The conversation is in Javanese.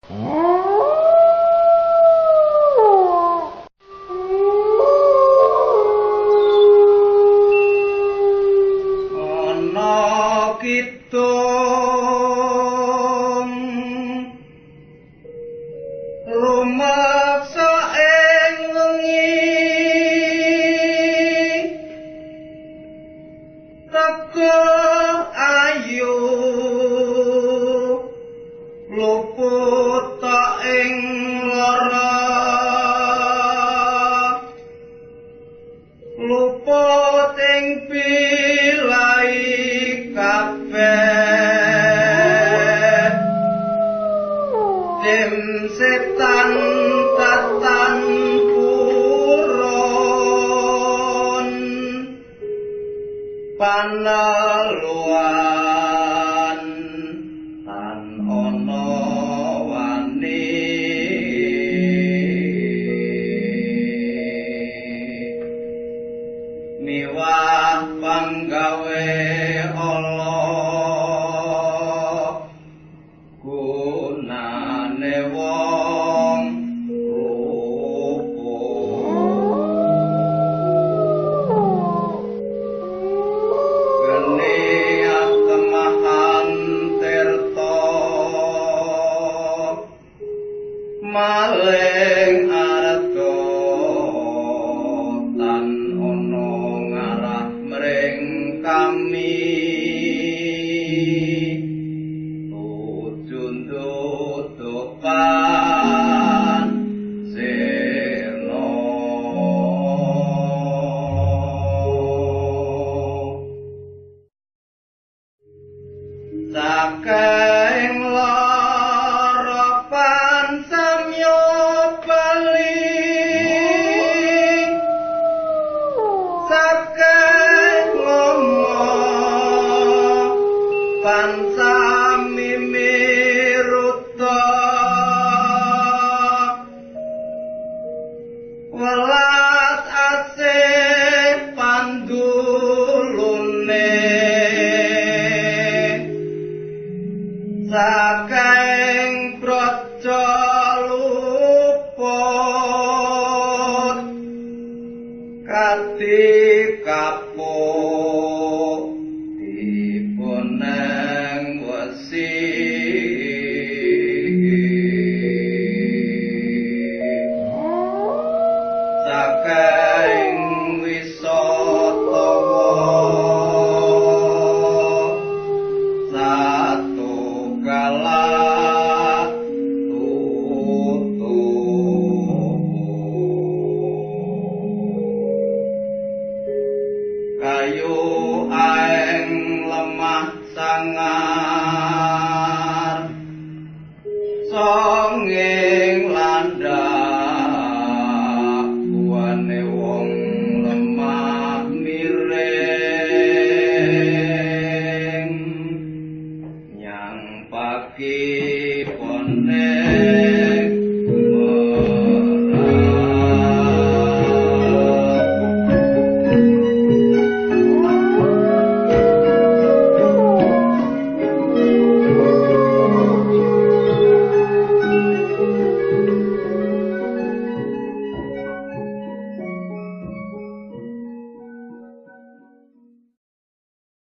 Ana kidung rumeksa ing wengi teka ayu luput ing lara luput ing pilai kabeh dem setan tatan purun paneluan tan ana wani miwah panggawe Allah gunane wong rupa geni atemahan tirta maling arta tan ana ngarah mring kami tuju ndudukan sirna saking lara pansamya bali saking ngomong pansami miruta welas asih pandulune saking praja luput kati kapuk dipuneng wesi saking wisatawa satunggalah tutup kayu aeng lemah sangar songing landhak buane wong lemah miring nyang pagi pone.